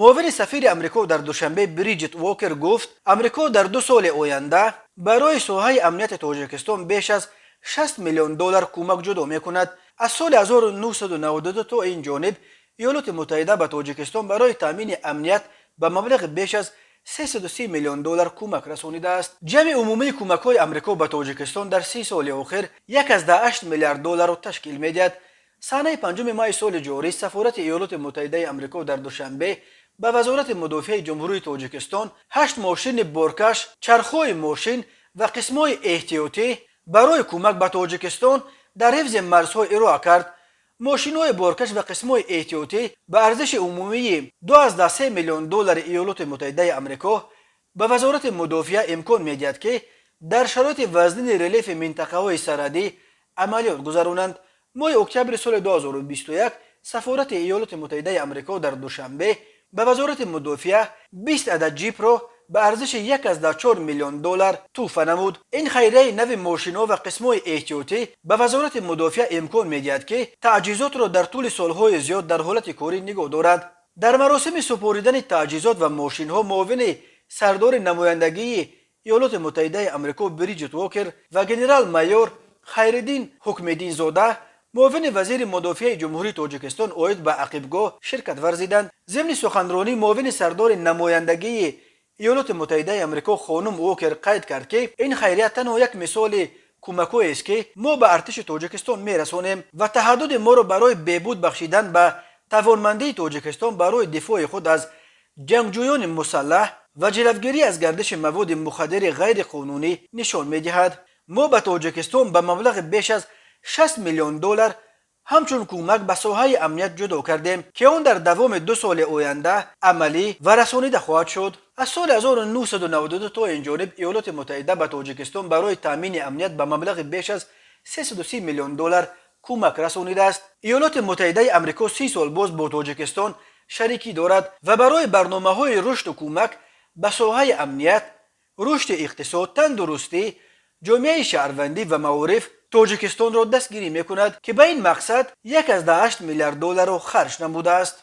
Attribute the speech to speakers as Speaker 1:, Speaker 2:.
Speaker 1: Муовини сафири Амрико дар Душанбе Бриҷит Уокер гуфт, Амрико дар 2 соли оянда барои соҳаи амнияти Тоҷикистон беш аз 60 миллион доллар кӯмак ҷудо мекунад. Аз соли 1992 то ин ҷониб Иёлоти Муттаҳида ба Тоҷикистон барои таъмини амният ба маблағи беш аз 330 миллион доллар кӯмак расонидааст. Ҷамъи умумии кӯмакҳои Амрико ба Тоҷикистон дар 30 соли охир 1,8 миллиард долларро ташкил медиҳад. Санаи 5 майи соли ҷорӣ сафорати Иёлоти Муттаҳидаи Амрико дар Душанбе ба Вазорати мудофиаи Ҷумҳурии Тоҷикистон ҳашт мошини боркаш, чархҳои мошин ва қисмҳои эҳтиётӣ барои кӯмак ба Тоҷикистон дар ҳифзи марзҳо ироа кард. Мошинҳои боркаш ва қисмҳои эҳтиётӣ ба арзиши умумии 2,3 миллион доллари Иёлоти Муттаҳидаи Амрико ба Вазорати мудофиа имкон медиҳад, ки дар шароити вазнини релефи минтақаҳои сарҳадӣ амалиёт гузаронанд. Моҳи октябри соли 2021 сафорати Иёлоти Муттаҳидаи Амрико дар Душанбе ба Вазорати мудофиа 20 адад ҷипро ба арзиши 1,4 миллион доллар тӯҳфа намуд. Ин хайрияи нави мошинҳо ва қисмҳои эҳтиётӣ ба Вазорати мудофиа имкон медиҳад, ки таҷҳизотро дар тӯли солҳои зиёд дар ҳолати корӣ нигоҳ дорад. Дар маросими супоридани таҷҳизот ва мошинҳо муовини сардори намояндагии Иёлоти Муттаҳидаи Амрико Бриҷит Уокер ва генерал майор Хайриддин Ҳукмиддинзода, муовини вазири мудофиаи Ҷумҳурии Тоҷикистон оид ба ақибгоҳ, ширкат варзиданд. Зимни суханронӣ муовини сардори намояндагии Иёлоти Муттаҳидаи Амрико хонум Уокер қайд кард, ки ин хайрия танҳо як мисоли кӯмакҳоест, ки мо ба артиши Тоҷикистон мерасонем ва таҳаддуди моро барои беҳбуд бахшидан ба тавонмандии Тоҷикистон барои дифои худ аз ҷангҷӯёни мусаллаҳ ва ҷилавгирӣ аз гардиши маводи мухаддири ғайриқонунӣ нишон медиҳад. Мо ба Тоҷикистон ба маблағи беш аз 60 миллион доллар ҳамчун кӯмак ба соҳаи амният ҷудо кардем, ки он дар давоми 2 соли оянда амалӣ ва расонида хоҳад шуд. Аз соли 1992 то ин ҷониб Иёлоти Муттаҳида ба Тоҷикистон барои таъмини амният ба маблағи беш аз 330 миллион доллар кӯмак расонидааст. Иёлоти Муттаҳидаи Амрико 30 сол боз бо Тоҷикистон шарикӣ дорад ва барои барномаҳои рушду кӯмак ба соҳаи амният, рушди иқтисод, тандурустӣ, ҷомеаи шаҳрвандӣ ва маориф Тоҷикистонро дастгирӣ мекунад, ки ба ин мақсад 1,8 миллиард долларро харҷ намудааст.